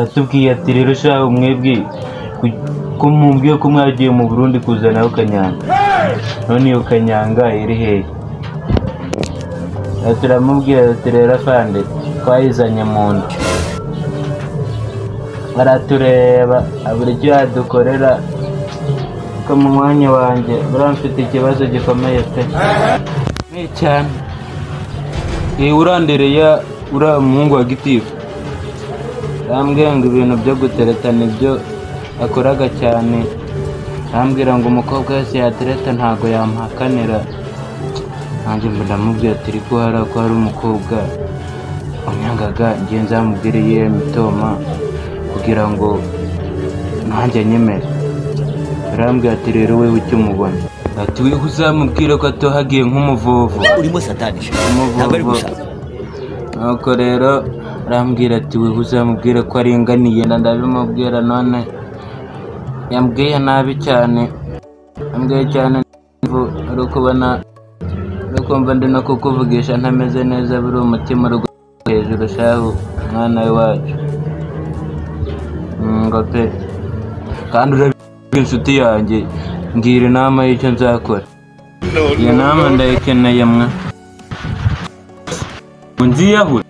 Aratubwiye ati rero shahu mwebwe ko mumbwiye ko mwagiye mu Burundi kuzanaho kanyanga, none iyo kanyanga iri hehe? Turamubwira ati rero afande twayizanye mu nda. Aratureba abura icyo yadukorera. Ko mu mwanya wanjye buriya mfite ikibazo gikomeye pe cyane. Urandereye uriya muhungu wa gitifu arambwira ngo ibintu byo gutereta nibyo akoraga cyane, arambwira ngo umukobwa wese yatereta ntago yamuhakanira. Nanjye ndamubwira ati ariko hari ko hari umukobwa wanyangaga, ngiye nzamubwire iyihe mitoma kugira ngo nanjye anyemere. Arambwira ati rero wewe icyo umubona, ati wewe uzamubwire ko atohagiye nk'umuvovo. Urimo satani ntabwo ari gusa. Nuko rero arambwira ati wewe uzamubwire ko aringaniye. Ndabimubwira none yambwiye nabi cyane, yambwiye cyane uri kubona uri kumva ndi no kukuvugisha ntameze neza, buri umutima uri hejuru shahu mwana wacu ngo pe. Kandi urabizi inshuti yanjye, ngira inama y'icyo nzakora. Iyo nama ndayikeneye mwa. Nziyahure.